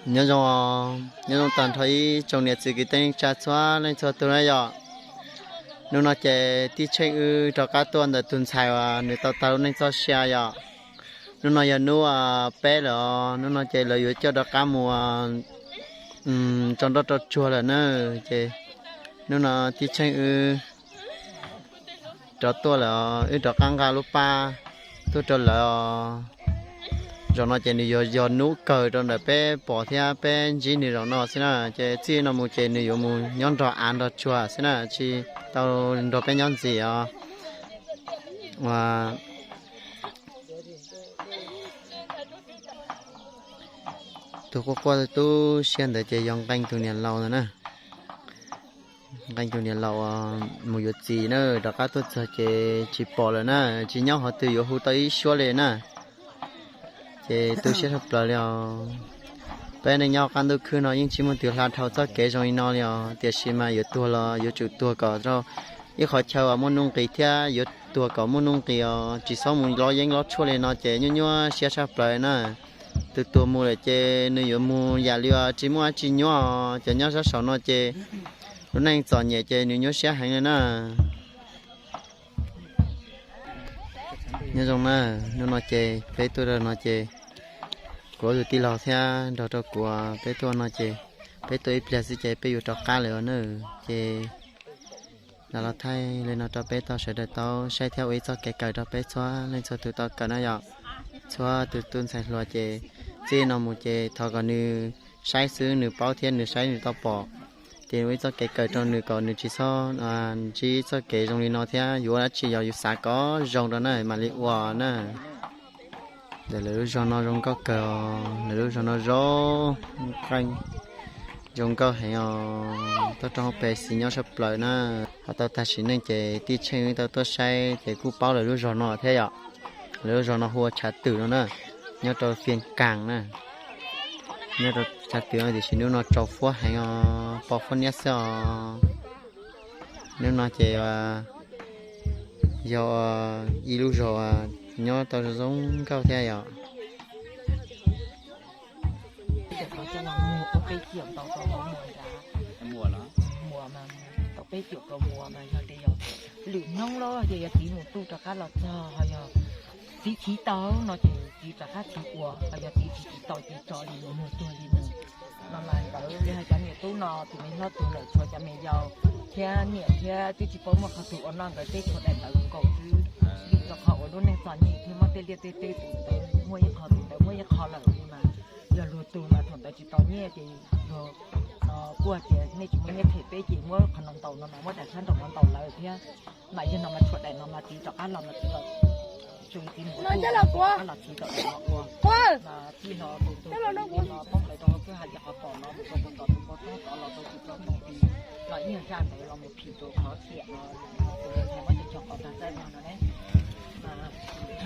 Nyob zoo, nyob zoo tag nrho ib tsoom niam txiv kwv tij neej tsa txhua leej txhua tus na yom. Hnub no ces tij Tsheej wb rov qab tuaj ntawm tus ntxhais uas nws tau tag lub neej txoj sia yom. Hnub no yog hnub peb lawm os, hnub no ces lawv yuav coj rov qab mus rau nroj rau tsuag lawm na. Ces hnub no tij Tsheej wb rov tuaj lawm, wb rov qab nqa lub paj tuaj rau lawv os. Zaum no ces nws yog, yog hnub kawg rau ntawm peb pom thiab peb ntsib nws zaum no xwb na, ces txij no mus ces nws yuav mus nyob nrog av nrog tsuag xwb na, tsis tau nrog peb nyob ntxiv os. Tus quaj quaj tu siab ntawd ces yog Nqeej tus niam laus ntawd na. Nqeej tus niam laus uas mus yuav txiv na, rov qab tuaj txog ces tsis pom lawm na, tsis nyob qhov twg yuav hu tau ib suab li na. Ces tu siab tshaj plaws li os. Peb neej nyob qab ntuj khwb no yeej tsis muaj tus hla dhau txoj kev zoo li no li os, tiam sis mas yuav tuag los yuav tsum tuag kom rau ib qhov chaw uas muaj nuj nqis thiab yuav tuag kom muaj nuj nqis os, tsis txhob mus lob yeeb lob tshuaj li no ces nyuaj nyuaj siab tshaj plaws na. Tus tuag mus lawm ces nws yuav mus yam li tsis muaj dab tsi nyuaj os, cov nyob sab saud no ces lub neej txom nyem ces nws nyuaj siab heev li na. Nyob zoo na, hnub no ces peb tuaj rau no ces kuv ob tug tij laug thiab nrog rau kuv peb tuaj no ces peb tuaj ib pliag xwb ces peb yuav rov qab lawm na. Ces los los thaij li no rau peb tau sawv daws tau saib thiab ua ib txoj kev kawm rau peb txhua leej txhua tus tau kawm na yom. Txhua tus tub ntxhais hluas ces txij no mus ces thov kom nws saib xwb nws paub thiab nws saib nws tau pom, ces ua ib txoj kev kawm rau nws kom nws tsis txhob ntsib txoj kev zoo li no thiab yuav ua dab tsi yog yus xav kom zoo rau na mam li ua na. Ntawm lawv lub zog no zoo nkauj kawg, lawv lub zog no zoo nqeeb, zoo nkauj heev os, tuaj rau hauv pes xis nyob sab plaws na. Ho tau tag sim neej ces tij Tsheej wb tau tuaj saib ces kuj paub lawv lub zog no thiab yom. Lawv lub zog no hu ua Tshav Twm no na, nyob rau Fias Kas na. Nyob rau Tshav Twm no tiam sis hnub no tsaus fuab heev os, pos fuab niab xwb os. Hnub no ces yog ib lub zog nyob tau zoo nkauj thiab yom. Tau peb caug rau muas mas yog tias yog lwm hnub los ces yog txiv mus tu rov qab los txog, ho yog txiv chiv tau no ces txiv rov qab txiv ua, ho yog txiv tsis tau ces tso li mus tuag li mus. No mas nkawd li hais cov niam tub no tus me hlob tuag lawm tshuav cov me yau thiab niam thiab twb tsis paub muaj qhov twg ua noj, nkawd teb tshuav daim ntawv nkaus xwb. Vim rau qhov uas lub neej txom nyem thiab muab tej liaj tej teb tus ntawd muaj ib qho tus ntawd muaj ib qho lawm li mas yog luag tug mas thaum ntawd tsis tau nyiaj ces luag kuj tias nej tsis muaj nyiaj them peb ces muab qhov no ntaus no mas muab daim tshab nraum no ntaus lawv thiab. Mas yog no mas tshuav daim no mas txiv rov qab los mas txiv los tsuas txiv mus rov qab los txiv tau daim no ua. Mas txij no tus tus no poob plaws rau hauv kwj ha li qhov pom no mus rau tus tom tus npoo toob tod los rau tus tso too ti los ib nyuag zaj ntawd los mus phim rau qhov tiam no tus me ntxhais muab cov cog qhov tag txaij no ne. Mas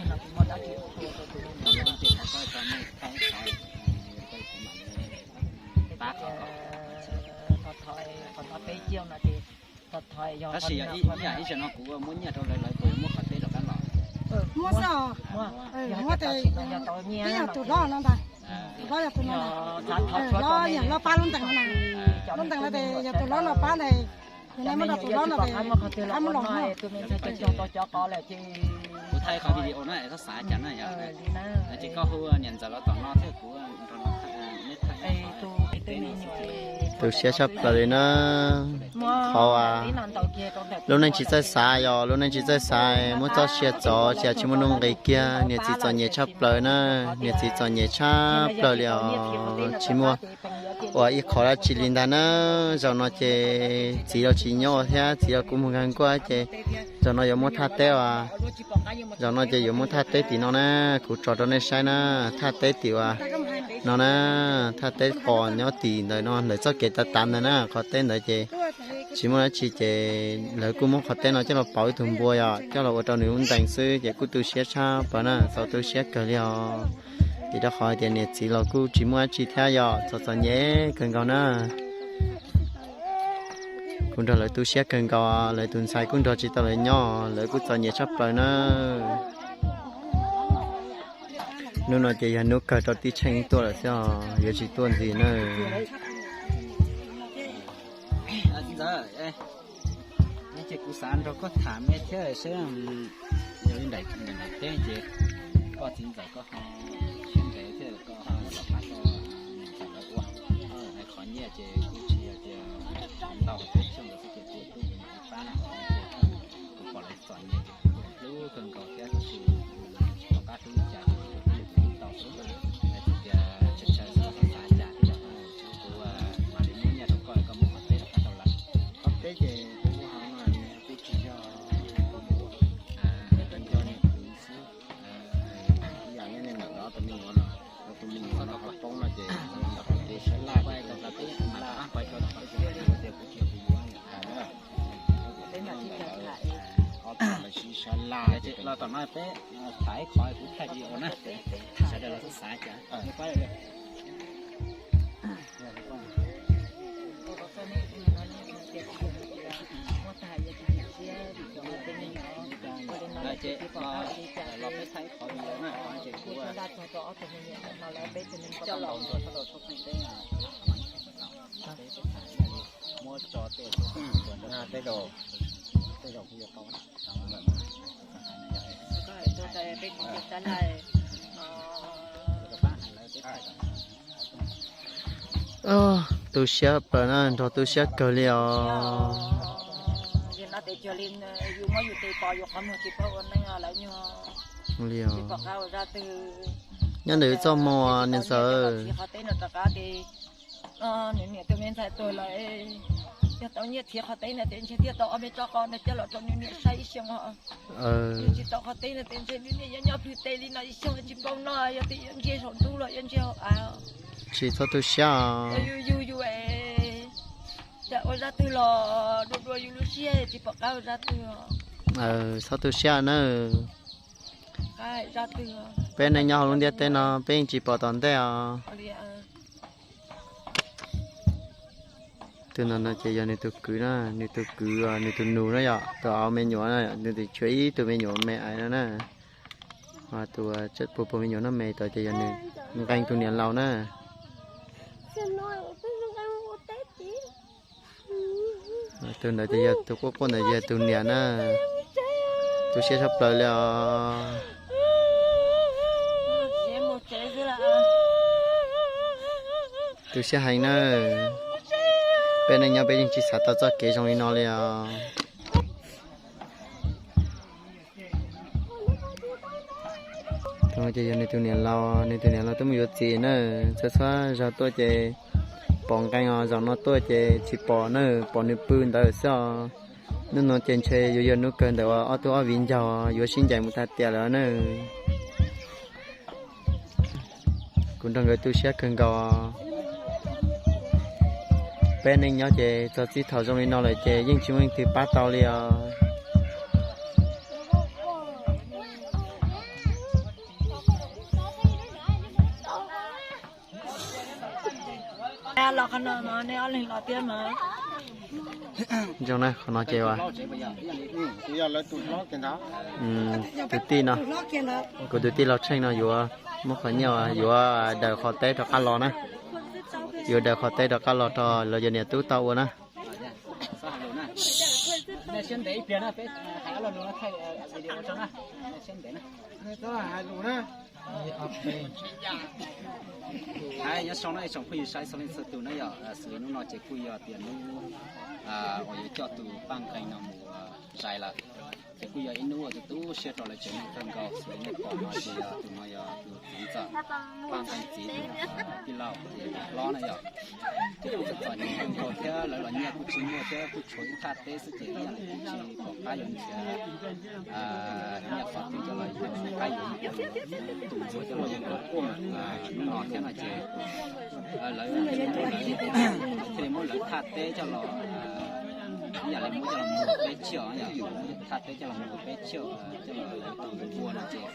no tsis muaj dab tsi ua rau tus me ntxhais no. Thov thov qhov no peb ciaj no ces thov thov yog ib zaug no kuv muab nyiaj rau lawv, lawv puas yuav muab qhov teb rov qab los? Muab xwb os. Muab tes yog tus hlob no ntag. Tus hlob yog tus no, hlob yog hlob pab lub ntees no na. Lub ntees no tes yog tus hlob no pab ntag. Yog no muab rau tus hlob no tes rov qab muab los no. Kuv thaij qhov video no es koj xav cas na yom. Ces koj hu niam ntxawm los tom no thiab kuv nrog no. Tu siab tshaj plaws li na. Qhov uas lub neej tsis txawj xav, yog lub neej tsis txawj xav muab txoj sia txov ces tsis muaj nuj nqis kiag. Niam txiv txom nyem tshaj plaws na, niam txiv txom nyem tshaj plaws li os, tsis muaj ua ib qho dab tsi li ntag na. Zaum no ces txiv los tsis nyob thiab txiv los kuj mus nkag nkuaj ces zaum no yuav muab thaj teb as, zaum no ces yuav muab thaj teb tim no na, kuv tso rau nej saib na, thaj teb tim uas no na, thaj teb qos nyob tim ntawm no ntawm txoj kev tav tav ntawd na, qhov teb ntawd ces tsis muaj dab tsi ces lawv kuj muab qhov teb no coj los pauv ib tug npua yom, coj los ua rau nws lub ntees xwb ces kuj tu siab tshaj plaws na, txaus tu siab kawg li os. Vim rau qhov hais tias niam txiv los kuj tsis muaj dab tsi thiab yom, txom txom nyem kawg nkaus na. Kuv nrog lawv tu siab kawg nkaus, lawv tus ntxhais kuj nrog tsis tau lawv nyob, lawv kuj txom nyem tshaj plaws na. Hnub no ces yog hnub kawg rau tib Tsheej tuaj lawm xwb os, yuav tsis tuaj ntxiv na. Ntxawm, ces kuv xav nrog koj tham me thiab seb yog li ntawm teb ces koj txiv ntxawm koj ho siab ntev thiab koj ho los pab koj niam ntxawm lawv ua, hais qhov nyiaj ces kuj tsis yog tias ntau, peb xyoos ntawd xwb ces kuv twb mus ib pab na, kuv pom lawv txom nyem ces kuv hlub kawg nkaus thiab tab sis kuv tsis tau qab hlub li cas ces kuv hlub li kuv hlub tau xwb. Hais txog tias tsis tshaj xav xav cas thiab yog kuv mam li muab nyiaj rau koj, koj mus qhov teb rov qab rau lawv. Qhov teb ces kuv ua hauv no kuj tsis yog, nco niam txiv xwb. Ib yam li nej ntawm no tus me nyuam no, tus me nyuam no ho poob no ces ntawm qhov teb Sab Laj, tias kuv tsis yog kuv yuav, ob tug lawv sib Sab Laj ces los tom no peb tham ib qho kuv thaij video na, sawv daws los xav xav cas. Ces los peb thaij qhov video na, ces kuv coj los ntxuav tau rau tshoob pheej teb, muab tso tej, tej zaum, tej zaum kuv yuav tau. Tu siab plaws na, nrog tu siab kawg li os. Ces no tes cuag li yus muab yus tes pov yus qhov muag tsis paub ua neej lawv nyuag li os. Tsis pom qab ua zaj twg. Nyob ntawm txoj hmoo niam ntxawm. Qhov teb no rov qab ces nws niam tus me ntxhais tuag lawm, yog tau nyiaj txiav qhov teb no ces ntshe thiaj tau ob peb tsob qos no coj los rau nws niam saib ib xyoos. Yog tsis tau qhov teb no ces ntshe nws niam yuav nyob pw tes li no ib xyoos tsis paub noj, yog tias yuav ntsiag saum ntuj los yuav ntsiag hauv av. Tsis txhob tu siab. Yus yus yus, cas ua zaj twg los dua dua yus lub siab tsis pom qab ua zaj twg. Txhob tu siab nawb. Peb neej nyob hauv lub ntiaj teb no peb yeej tsis pom tom ntej os. Tus no no ces yog nws tus kwv na, nws tus kwv, nws tus nus na yom, tus au me nyuam na, nws tus tshuav ib tug me nyuam me ais no na. Tus puag puag me nyuam no me tod ces yog nws nqee tus niam laus na. Tus ntawd ces yog tus quaj quaj ntawd yog tus niam na. Tu siab tshaj plaws li os. Tu siab heev na. Peb neej nyob peb yeej tsis xav tau txoj kev zoo li no li os. Tus no ces yog nws tus niam laus, nws tus niam laus twb mus yuav txiv na, txhua txhua zaug tuaj ces pom nqee os, zaum no tuaj ces tsis pom na, pom nws pw ntawd xwb os. Hnub no ces ntshe yuav yog hnub kawg ntawm ob tug ob viv ncaus yuav sib ncaim mus tag tiam lawm na. Kuv nrog nkawd tu siab kawg nkaus. Peb neej nyob ces txog txij thaum zoo li no lawm ces yeej tsis muaj leej twg pab tau li os. Los qhov no mas nej ob leeg los thiab mas. Zoo na, qhov no ces tus tij no, kuv tus tij laug Tsheej no yuav muab qhov nyiaj yuav daws qhov teb rov qab los na. Yuav daws qhov teb rov qab los rau lawv cov niam tub tau ua na. Nyob zoo na ib tsoom phooj ywg saib txhua leej txhua tus na yom, xws li hnub no ces kuj yog tias hnub uas yuav coj tus Paj Nqeeg no mus zais lawm. Ces kuj yog ib hnub uas tu siab rau lawv tsev neeg kawg nkaus, xws li nej pom no ces yog tus no yog tus txiv ntxawm, Paj Nqeeg txiv tus tij laug ces tus hlob na yom. Ces kuj txom nyem kawg nkaus thiab lawv los nyiaj kuj tsis muaj thiab kuj tshuav ib thaj teb xwb ces ib yam li kuj tsis pom qab yuav nrhiav nyiaj qhov twg coj los yuav, pom qab yuav tus ntxuav coj los yuav hnub no thiab no ces lawv thiaj li muab lawv thaj teb coj los Ib yam li muab coj los muag peb tshiab, yog muab thaj teb coj los muag peb tshiab, coj los yuav tau npua no ces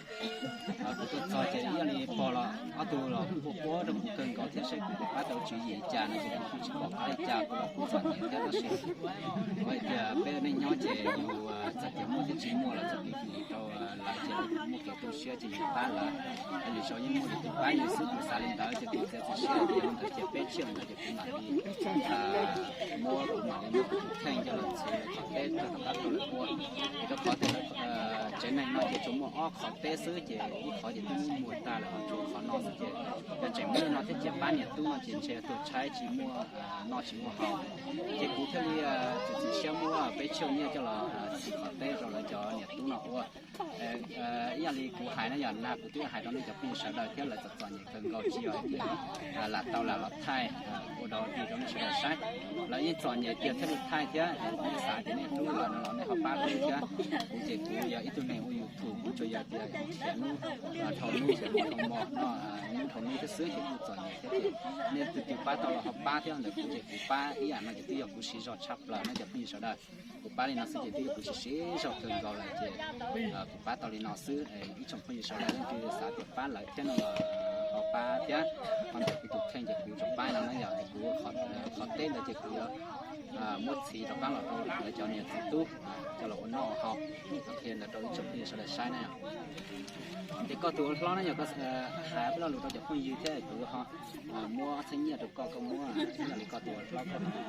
kuv tuaj txog ces ib yam li pog los ob tug los quaj quaj rau kuv kawg nkaus thiab, saib kuv puas pab tau tswv yim li cas no ces kuv kuj tsis pom qab li cas, kuv los kuj txom nyem thiab tab sis kuv hais tias peb ua neej nyob ces yus txawm tias muaj thiab tsis muaj los txawm tias rau lawv ces lawv muaj kev tu siab ces yus pab lawv. Lwm zaus yeej muaj lwm tus pab yus xwb, kuv xav li ntawd ces kuv txiav txim siab tias li ntawd ces peb tshiab ntawd ces kuv mam li muab, kuv mam li muab kuv tus kheej coj los txhuv qhov teb rau tom qab tau lawv ua. Ces rau qhov tias tsev neeg no ces tsuas muaj ob qhov teb xwb ces ib qhov ces twb muab muag tag lawm, ho tshuav qhov no xwb ces yog tseem muaj li no thiab cia pab niam tub no ces ntshe tuag tshaib tsis muaj noj tsis muaj haus. Ces kuv thiaj li txiav txim siab muab peb tshiab nyiaj coj los txhuv qhov teb rau lawv cov niam tub no ua. Ib yam li kuv hais na yog na kuv twb hais rau nej cov phooj ywg sawv daws thiab lawv txom txom nyem kawg nkaus tsis yog hais tias lam tau lam los thaij ua dog dig rau nej sawv daws saib. Lawv yeej txom nyem tiag thiaj li thaij thiab, nej xav tias nej hlub lawv no los nej ho pab lawv thiab. Kuv ces kuv yog ib tug neeg ua YouTube kuv tsuas yog tias khiav hnub dhau hnub, khiav hmo dhau hmo, noj hnub dhau hnub thiab xwb ces kuj txom nyem thiab ces nej tus twg pab tau los ho pab thiab, ntawm kuv ces kuv pab ib yam no ces twb yog kuv siv zog tshaj plaws no cov phooj ywg sawv daws. Kuv pab li no xwb ces twb yog kuv siv siv zog kawg nkaus lawm ces kuv pab tau li no xwb. Ib tsoom phooj ywg sawv daws leej twg xav tias pab lawv thiab no los ho pab thiab. Ho ntawm kuv tus kheej ces kuv tsuas pab no na yog kuv qhov teb ntawd ces kuv yuav muab txhuv rov qab los rau lawv cov niam txiv tub coj los ua noj ua haus. Qhia ntawd rau ib tsoom phooj ywg sawv daws saib na. Ces koj tus ua hlob na yog koj hais peb lo lus rau cov phooj ywg thiab kuv ho muab txheeb nyiaj rau koj, koj muab ib yam li koj tus ua hlob koj muab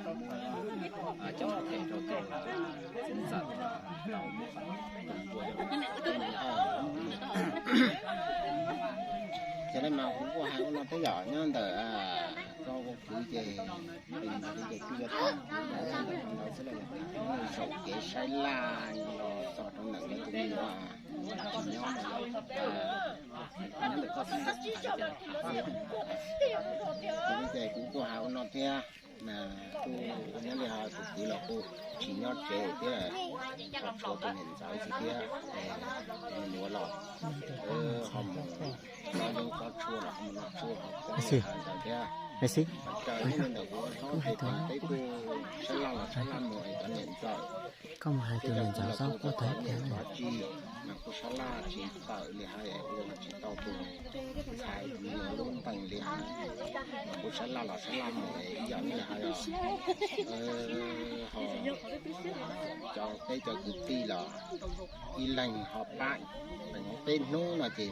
coj mus them rau tus txiv ntxawm tau muab tus npua. Ces nej mas kuv kuj hais ua no thiab yom, nyob ntawm koj ua kwv ces nws li ces kuj yuav tau kuv ntawd xwb los yog zaum kev sab laj los txog rau ntawm lawv tus me nyuam tsis nyob no, nyob ntawm koj xwb. Ces kuv kuj hais ua no thiab, kuj nyob li ho tus kwv los kuj tsis nyob tsev thiab, tshuav tus niam ntxawm xwb thiab, tus me nyuam los ho mus noj yeeb kob tshuaj los ho mus noj tshuaj ho kob ntawd thiab. Raws li ntawm kuv ua hlob ces peb kuj sab laj los sab laj mus es cov niam ntxawm, koj mus hais tus niam ntxawm xwb kuj tau niam ntxawm tsis, mas kuj sab laj tsis tawm li hais ua tsis tau tus ntxhais tus me nyuam lub ntees li hais, mas kuj sab laj los sab laj mus es ib yam li hais os, ho cov peb cov kwv tij los ib leeg ho pab, peb hnub no ces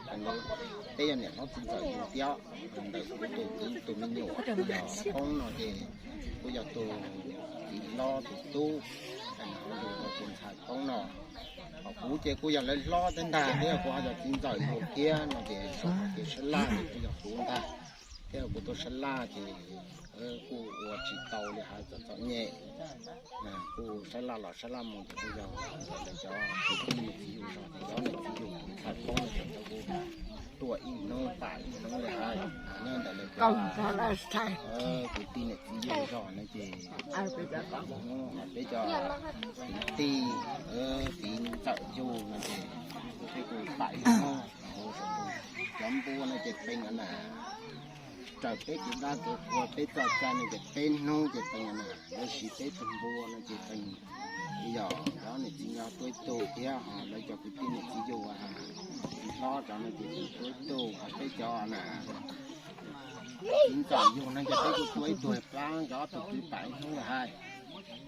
peb yog niam hlob txiv ntxawm yug thiab, ntawm kuv tus kwv tus me nyuam los poob no ces kuj yog tus txiv hlob tus tub, yug rau tus ntxhais poob no. Ho kuv ces kuj yog lawv hlob thiab ntag, thiab kuv ho yog txiv ntxawm yug thiab no ces zaum kev sab laj ces kuj yog kuv ntag, thiab kuv tuaj sab laj ces kuj ua tsis tau li hais txom txom nyem, kuj sab laj los sab laj mus ces kuj yog lawv cov kwv tij niam txiv yug zog ces cov niam txiv yug tus ntxhais poob no ces cov kuj tuaj ib hnub pam ib hnub li hais, nyob ntawm lawv cov kwv tij niam txiv yug zog no ces pam ib hnub, peb cov kwv tij txiv ntxawm yug no ces peb kuj pam ib hnub. Cov npua no ces peb na, raws peb kev dab kev qhua peb txoj cai no ces peb hnub ces peb na, lawv siv peb tug npua no ces peb yog cov niam txiv nyob tuaj ib tug thiab ho lawv cov kwv tij niam txiv yug txiv hlob cov no ces peb tuaj ib tug, ho peb cov na txiv ntxawm yug no ces peb kuj tuaj ib tug, pab nkawd ob tug kwv pam ib hnub hais.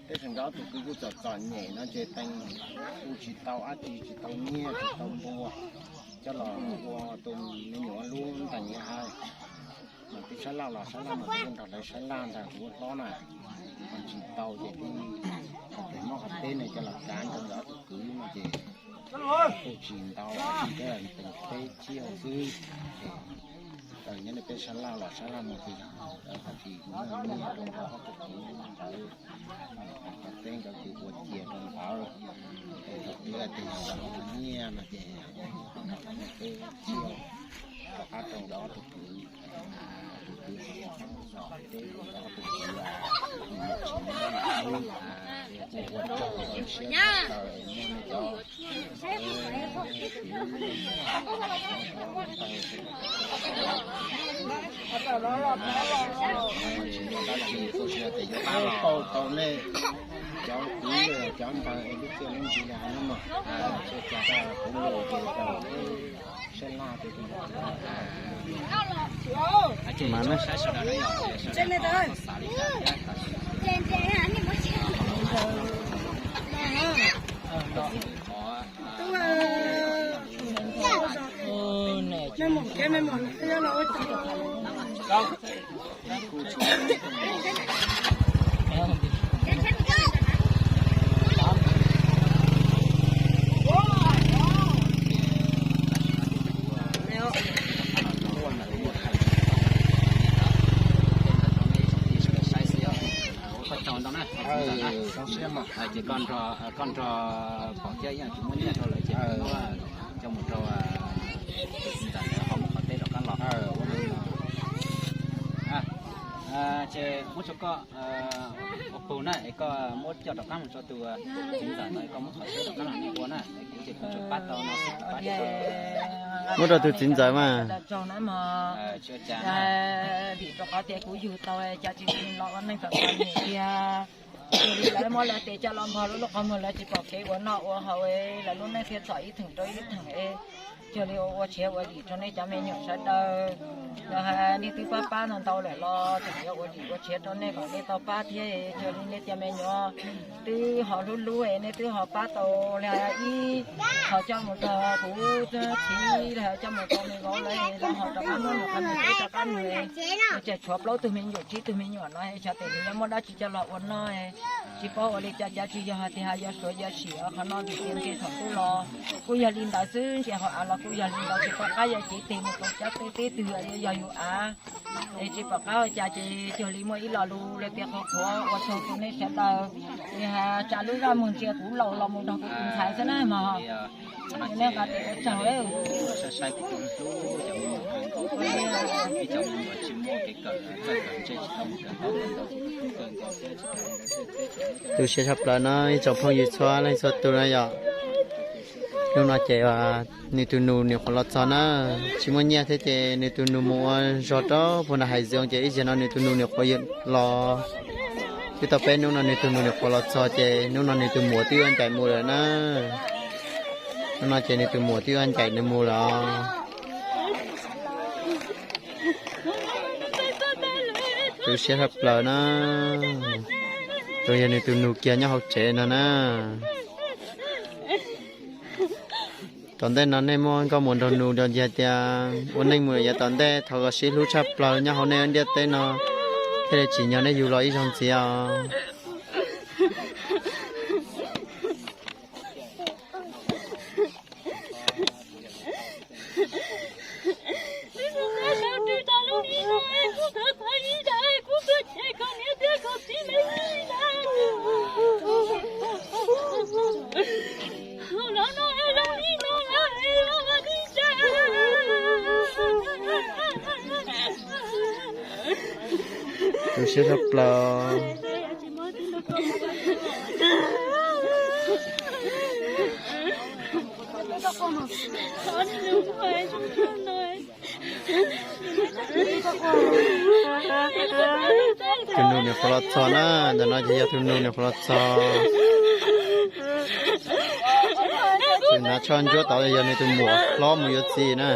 Peb sawv nkawd ob tug kwv kuj txom txom nyem no ces peb kuj tsis tau dab tsi, tsis tau nyiaj tsis tau npua coj los ua tus me nyuam lub ntees li hais. Mas peb sab laj los sab laj mas kuv nrog lawv sab laj ntag kuv hlob na, mas tsis tau ces peb, peb mob qhov teb no coj los kav rau nkawd ob tug kwv no ces kuj tsis ntau, peb peb tsiaj xwb. Ces nyob li peb sab laj los sab laj mus ces yog tsis muaj nyiaj rau nkawd ob tug kwv ntawd, qhov teb nkawd ces ua cia rau ntawd, es thaum twg tias yog nkawd muaj nyiaj no ces peb tsiaj rov qab rau nkawd ob tug kwv, ob tug kwv teb nkawd ob tug kwv, tsis muaj hnub ua tsaug rau siab tawm muaj nej cov tsis muaj dab tsi, tuaj siab tias yuav pab tau nej. Cov kuv cov npawg es lub txiaj lub ntsig li hais no mas, tsis cas kuv mus ces rau sab laj ces kuv mas saib sawv daws na yog sawv daws xav li cas na. Ces koj nrog pom thiab ib yam tsis muaj nyiaj rau lawv ces muab coj mus rau tus txiv ntxawm ntawd ho muab qhov teb rov qab los. Ces muab rau koj ua pug na es koj muab coj rov qab mus rau tus txiv ntxawm no es koj muab qhov teb rov qab los nej ua na. Kuv ces kuv tsuas pab tau no xwb, kuv pab tsis tau. Muab rau tus txiv ntxawm mas. Vim rau qhov tias kuv yug tau cas tsis los ua neej tom tau nws tiag. Cia li lawv muab lawv tes coj los npog lub lub qhov muag, lawv tsis pom kev ua noj ua haus, lawv lub neej thiaj txom ib theem rau ib theem. Cia li ua tshiav ua dim rau nej cov me nyuam sawv daws. Yog hais nej twb pab pab ntau ntau lawm los tseem yuav ua dim ua tshiav rau nej kom nej tau pab thiab. Cia li nej cov me nyuam twb ho hlub hlub es nej twb ho pab tau li ib qho coj mus rau kuv txiv, li coj mus rau me vauv lawv, los ho rov qab muab nws qhov nws teb rov qab nws. Ces tshuav plaub tug me nyuam tsib tug me nyuam no, xyov tes nws yuav muaj dab tsi coj los ua noj. Tsis paub ua li cas, cav tsis yog hais tias yuav suav yuav sim qhov no vim tias ntshe thaum twg los kuj yog li ntawd xwb, ntshe hauv av los kuj yog li ntawd, tsis pom qab yuav cev tes mus rau cov teb teb twg, yog yus av. Es tsis pom qab ua cas ces cuag li muaj ib lo lus lawv tias qhuav qhuav ua tsaug rau nej sawv daws. Tsa lub zaj mus ntsia kuv laus los mus nrog kuv tus ntxhais xwb na mog. Nej nqa tes ua tsaug. Tu siab tshaj plaws no ib tsoom phooj ywg txhua leej txhua tus na yom. Hnub no ces nws tus nus nyuam qhuav los txog na, tsis muaj nyiaj thiab ces nws tus nus mus ua zog rau puag nram hais zoov ces ib zaug no nws tus nus nyuam qhuav los. Twb tau peb hnub no nws tus nus nyuam qhuav los txog ces hnub no nws tus muam twb ua ncaim mus lawm na. Hnub no ces nws tus muam twb ua ncaim nws mus lawm. Tu siab tshaj plaws na. Tsuas yog nws tus nus kiag nyob hauv tsev no na. Tom ntej no nej muaj nkauj muam nraug nus los yog tias ua neej mus yav tom ntej thov kom sib hlub tshaj plaws nyob hauv nej ntiaj teb no thiaj li tsim nyog nej yug los ib zaug ntxiv os. Tu siab tshaj plaws. Tus nus nyuam qhuav los txog na, ntawm no ces yog tus nus nyuam qhuav los txog. Tus hnav tsho ntsuab tod yog nws tus muam hlob mus yuav txiv na.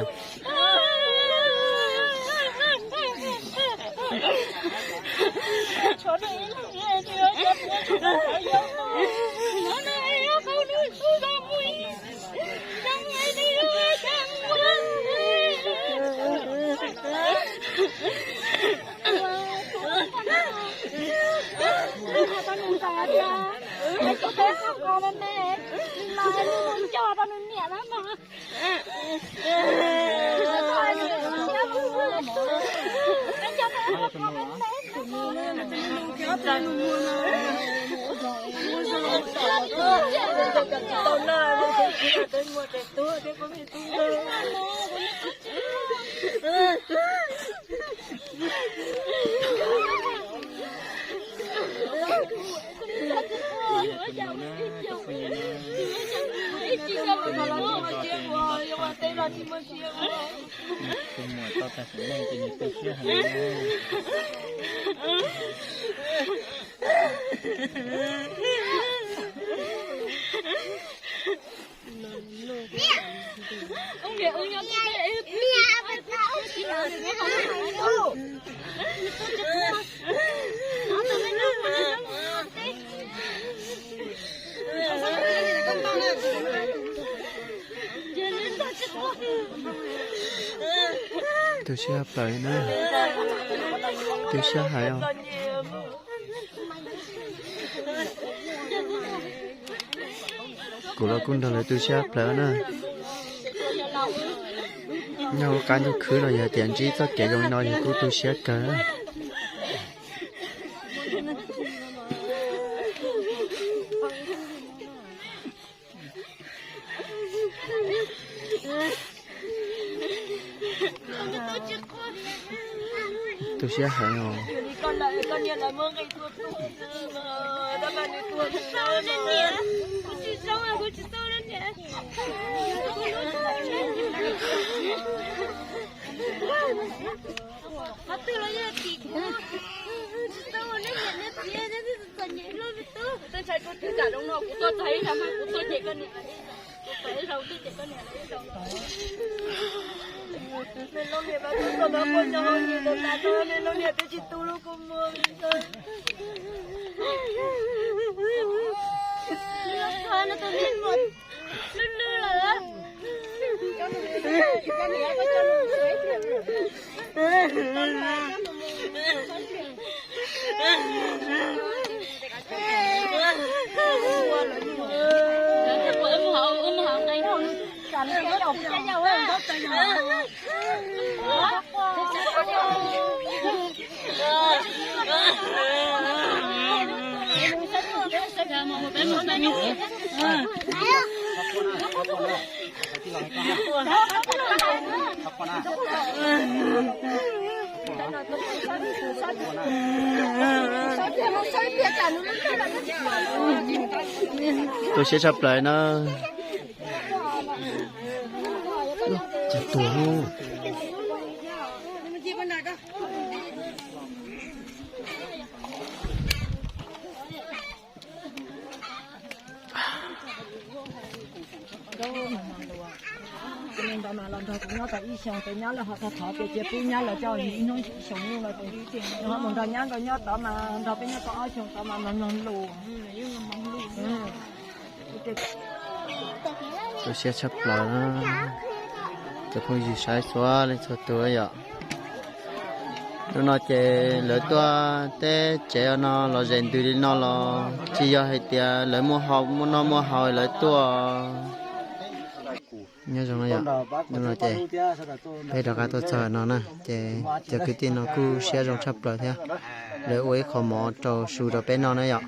Tus muam tau tag sim neej ces nws tu siab heev. Tu siab plaws na. Tu siab heev os. Kuv los kuj nrog lawv tu siab plaws na. Nyob hauv qab ntuj khwb no yog tias ntsib txoj kev zoo li no yog kuj tu siab kawg. Tu siab heev os. Tu siab tshaj plaws na. Ces tuag lauj. Ntawd mas los nrog kuv nyob tau ib xyoos, ces nyab lawv ho thov thov ces cia pub nyab lawv coj ib hnub ib xyoos los ces ho mus nrog nyab nkawd nyob tod mas nrog peb nyob tau ob xyoos tod mas mloog mloog lus. Tu siab tshaj plaws na. Cov phooj ywg saib txhua leej txhua tus yom. Hnub no ces lawv tuaj teb tsev no los ze ntws li no los tsis yog hais tias lawv muaj hau muaj noj muaj haus lawv tuaj. Nyob zoo no yom, hnub no ces peb rov qab tuaj txog no na ces cov kwv tij no kuj siab zoo tshaj plaws thiab. Lawv ua ib qho mov rau su rau peb noj na yom.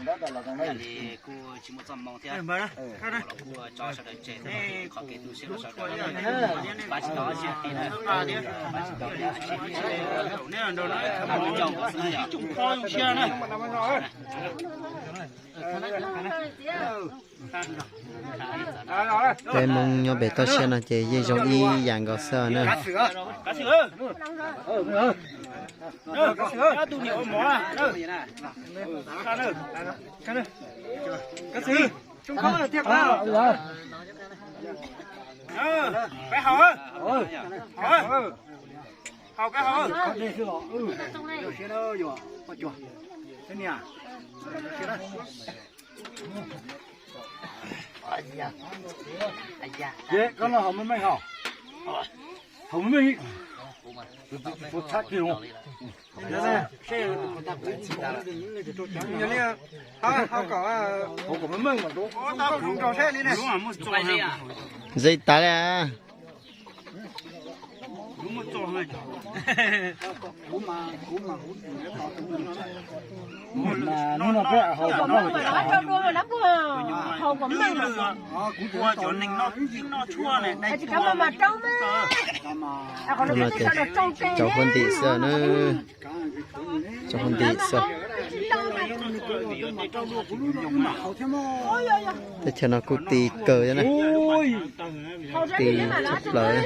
Peb Hmoob nyob pem toj siab no ces yeej zoo ib yam nkaus xwb na. Koj no haus meej meej os. Haus meej meej. Puas txhab kiag os. Haus kom meej meej mas. Ze tas li. Hnub no peb haus kom meej. Hnub no ces tsaus huab ntim xwb na. Tsaus huab ntim xwb. Teb chaws no kuj ti kawg thiab na. Ti tshaj plaws.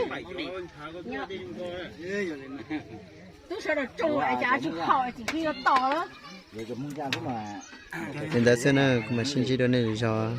Li ntawd xwb na, kuv mam sib ntsib dua nej lwm zaus.